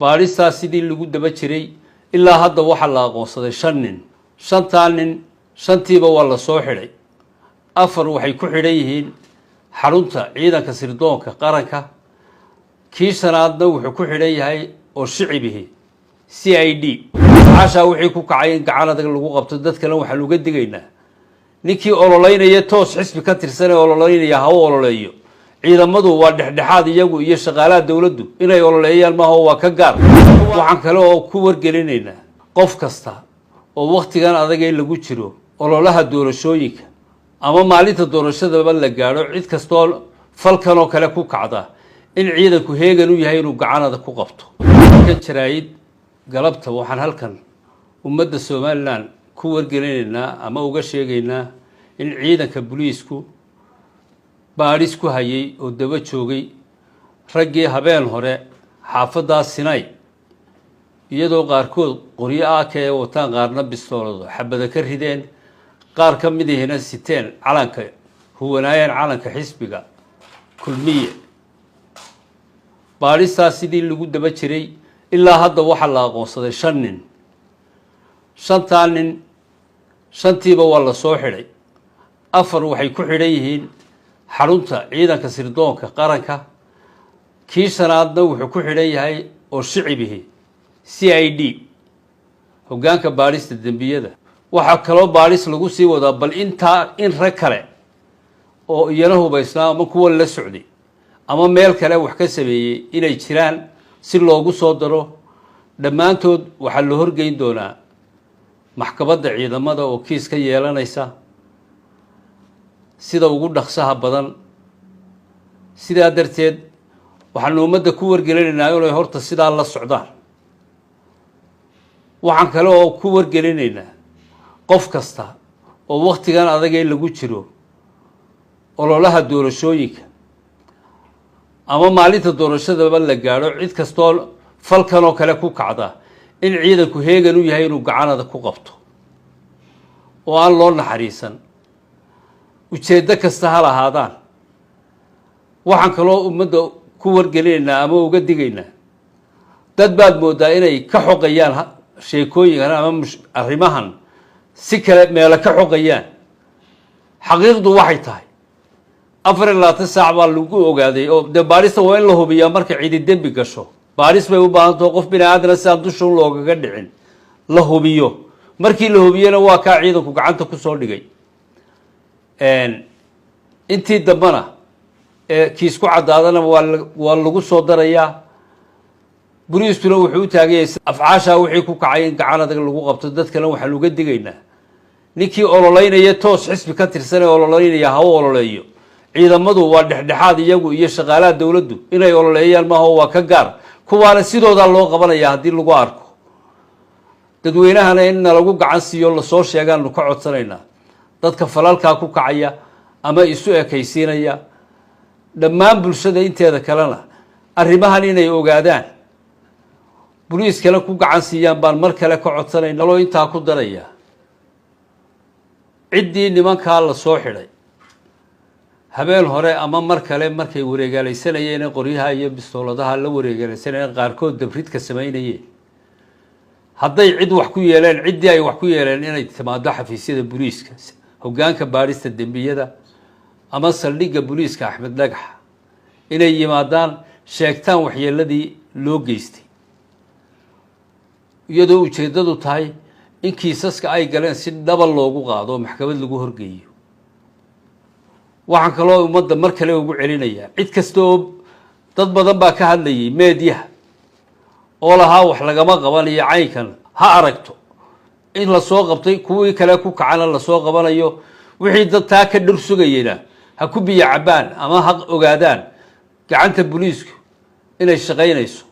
Baadhistaas sidii lagu daba jiray ilaa hadda waxaa la aqoonsaday shan nin. Shantaa nin, shantiiba waa la soo xidhay. Afar waxay ku xidhan yihiin xarunta ciidanka sirdoonka qaranka, kii shanaadna wuxuu ku xidhan yahay oo shicibihi CID. Cashaa wixii ku kacay in gacan adag lagu qabto. Dadkana waxaan uga digaynaa, ninkii ololeynaya, toos xisbi ka tirsan ee ololeynaya, ha u ololeeyo. Ciidamadu waa dhexdhexaad, iyagu iyo shaqaalaha dowladdu inay ololeeyaan maaha, waa ka gaar. Waxaan kale oo ku wargelinaynaa qof kasta oo waktigan adag ee lagu jiro ololaha doorashooyinka ama maalinta doorashadaba la gaadho, cid kastoo falkan oo kale ku kacda in ciidanku heegan u yahay inuu gacan adag ku qabto. Kan jaraa'id galabta waxaan halkan ummadda Somaliland ku wargelinaynaa ama uga sheegaynaa in ciidanka booliisku baadhis ku hayay oo daba joogay raggii habeen hore xaafaddaa Sinay, iyadoo qaarkood qoryo AK ee wataan, qaarna bistoolado, xabada ka rideen, qaar ka mid ihina siteen calanka, huwanaayeen calanka xisbiga Kulmiye. Baadhistaas sidii lagu daba jiray ilaa hadda waxaa la aqoonsaday shan nin. Shantaa nin, shantiiba waa la soo xidhay. Afar waxay ku xidhan yihiin xarunta ciidanka sirdoonka qaranka, kii shanaadna wuxuu ku xidhan yahay oo shicibihi CID, hoggaanka baadhista dembiyada. Waxaa kaloo baadhis lagu sii wadaa bal intaa in rag kale oo iyana hubaysnaa ama kuwa la socday ama meel kale wax ka sameeyey inay jiraan si loogu soo daro. Dhammaantood waxaa la horgeyn doonaa maxkamadda ciidamada oo kiis ka yeelanaysa sida ugu dhaqsaha badan. Sidaa darteed waxaanu ummadda ku wargelinaynaa inay horta sidaa la socdaan. Waxaan kale oo ku wargelinaynaa qof kasta oo waktigan adag ee lagu jiro ololaha doorashooyinka ama maalinta doorashadaba la gaadho, cid kastoo falkan oo kale ku kacda in ciidanku heegan u yahay inuu gacan adag ku qabto oo aan loo naxariisan, ujeeddo kasta ha lahaadaan. Waxaan kaloo ummadda ku wargelinaynaa ama uga digaynaa, dad baad mooddaa inay ka xoqayaan sheekooyinkan ama arrimahan, si kale meelo ka xoqayaan. Xaqiiqdu waxay tahay 24 saac baa lagu ogaaday oo dee baadhista waa in la hubiyaa. Marka cidi dembi gasho baadhis bay u baahan taho, qof bini aadana sidaan dusha un loogaga dhicin la hubiyo. Markii la hubiyena waa kaa ciidanku gacanta kusoo dhigay. Intii dambena ee kiis ku caddaadana waa lagu soo darayaa. Boliiskuna wuxuu u taagan yahay afcaashaa wixii ku kacay in gacan adag lagu qabto. Dadkana waxaan uga digaynaa, ninkii ololeynaya, toos xisbi ka tirsan ee ololeynaya, ha u ololeeyo. Ciidamadu waa dhexdhexaad, iyagu iyo shaqaalaha dowladdu inay ololeeyaan maaha, waa ka gaar. Kuwaana sidoodaa loo qabanaya haddii lagu arko. Dadweynahana in nalagu gacan siiyo lasoo sheegaanu ka codsanaynaa dadka falalkaa ku kacaya ama isu ekaysiinaya. Dhammaan bulshada inteeda kalena arrimahan inay ogaadaan, boliiskana ku gacan siiyaan baan mar kale ka codsanayna. Loo intaa ku daraya, ciddii nimankaa la soo xidhay habeen hore ama mar kale markay wareegaalaysanayeen ee qoryaha iyo bistooladaha la wareegaalaysanayeen, qaarkood dabridka samaynayeen, hadday cid wax ku yeeleen, ciddii ay wax ku yeeleen inay timaado xafiisyada booliiska, hoggaanka baadhista dembiyada ama saldhigga booliiska Axmed Dhagax, inay yimaadaan, sheegtaan waxyeeladii loo geystay, iyadoo ujeeddadu tahay in kiisaska ay galeen si dhaba loogu qaado oo maxkamad lagu horgeeyo. Waxaan kaloo ummadda mar kale ugu celinayaa, cid kasta oo dad badan baa ka hadlayay meediyaha oo lahaa wax lagama qabanayo caynkan, ha aragto in lasoo qabtay, kuwii kale ku kacana lasoo qabanayo. Wixii dad taa ka dhur sugayena ha ku biyo cabaan ama ha ogaadaan gacanta booliisku inay shaqaynayso.